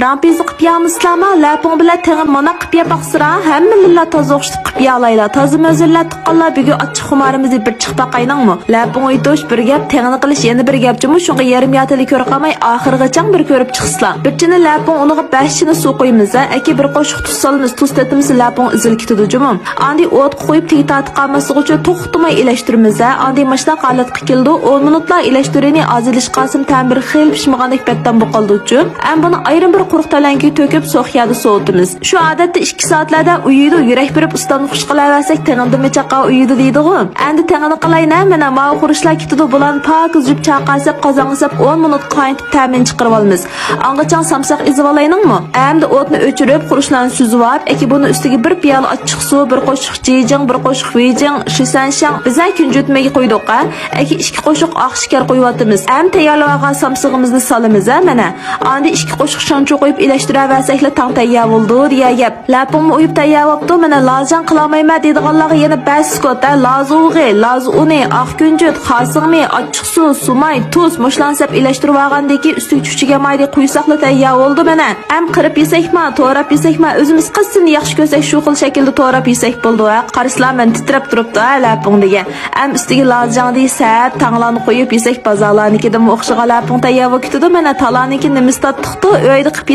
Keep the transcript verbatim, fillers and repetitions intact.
ياڭ پىززا قىپ يەڭمىسىلەرمۇ؟ لەپۇڭ بىلەن تېڭىن مانا قىپ يەپ باقسىلا، ھەممىلىرىلا تازا ئوخشىتىپ قىپ يەلايلا. تازا مۆزۈللەر تۇغقانلار، بۈگۈن ئاچچىق خۇمارىمىزنى بىر چىق باقايلىڭمۇ؟ لەپۇڭ ئېيتۇش بىر گەپ، تېڭىنى قىلىش يەنە بىر گەپ جۇمۇ، شۇڭا يېرىم ياتىلى كۆرۈپ قالماي، ئاخىرغىچە بىر كۆرۈپ چىقسىلا. بىر چىنە لەپۇڭ، ئۇنىڭغا بەش چىنە سۇ قۇيىمىز ھە. ئەكى بىر قوشۇق تۇز سالىمىز، تۇز تېتىمىسا لەپۇڭ ئېزىلىپ كېتىدۇ جۇمۇ. ئاندىن ئوتقا قويۇپ تېگى تارتىپ قالماسلىقى ئۈچۈن توختىماي ئىلەشتۈرىمىز ھە. ئاندىن ماشۇنداق ھالەتكە كېلىدۇ، ئون مىنۇتلا ئىلەشتۈرۈنى ئاز ئىلىشقاسىم تەم بىر خىل پىشمىغاندەك بەتتام بولۇپ قالىدۇچۇ. ئەم بۇنى ئايرىم بىر قۇرۇق تەلەڭگىگە تۆكۈپ سوغۇق يەردە سوۋۇتىمىز. شۇ ئادەتتە ئىككى سائەتلەردە ئۇيۇيدۇ، يۈرەك بېرىپ ئۇستامنى خۇش قىلىۋەرسەك تېڭىدىنمۇ چاققان ئۇيۇيدۇ دەيدىغۇ. ئەمدى تېڭىنى قىلاينا، مانا ماۋۇ خۇرۇچلار كېتىدۇ، بۇلارنى پاكىز يۇيۇپ چاققا سەپ قازانغا سەپ ئون مىنۇت قاينىتىپ تەمىنى چىقىرىۋالىمىز. ئاڭغىچاڭ سامساق ئېزىۋالايلىڭمۇ؟ ئەمدى ئوتنى ئۆچۈرۈپ خۇرۇچلارنى سۈزۈۋاپ، ئەكى بۇنى ئۈستىگە بىر پىيالە ئاچچىق سۇ، بىر قوشۇق جىجىڭ، بىر قوشۇق ۋېيجىڭ، شىسەنشاڭ، بىزە كۈنجۈتمىگە قويدۇق ھە. ئەكى ئىككى قوشۇق ئاق شېكەر قويۇۋاتىمىز. ئەم تەييارلىۋالغان سامسىقىمىزنى سالىمىز ھە مانا. ئاندىن ئىككى قوشۇق شاڭچۇ قويۇپ ئىلەشتۈرەۋەرسەكلا تاڭ تەييار بولىدۇ دېگەن گەپ. لەپۇڭمۇ ئۇيۇپ تەييار بوپتۇ، مانا لازىجاڭ قىلالمايمەن دېيدىغانلارغا يەنە بەس سكوت ھە. لازا ئۇغى، لازا ئۇنى، ئاق كۈنجۈت، خاسىڭمى، ئاچچىق سۇ، سۇماي، تۇز، مۇشۇلارنى سەپ ئىلەشتۈرۈۋالغاندىن كېيىن ئۈستىگە چۈچۈگەن ماينى قۇيساقلا تەييار بولىدۇ مانا. ئەم قىرىپ يېسەكما، توراپ يېسەكما، ئۆزىمىز قايسىنى ياخشى كۆرسەك شۇ خىل شەكىلدە توراپ يېسەك بولىدۇ ھە. قارىسىلا مانا تىترەپ تۇرۇپتۇ ھە لەپۇڭ دېگەن. ئەم ئۈستىگە لازىجاڭنى سەپ تاڭلارنى قويۇپ يېسەك بازارلارنىكىدىنمۇ ئوخشىغان لەپۇڭ تەييار بولۇپ كېتىدۇ مانا. تالارنىڭكى نېمىسى تاتلىقتۇ، ئۆيدە قىپ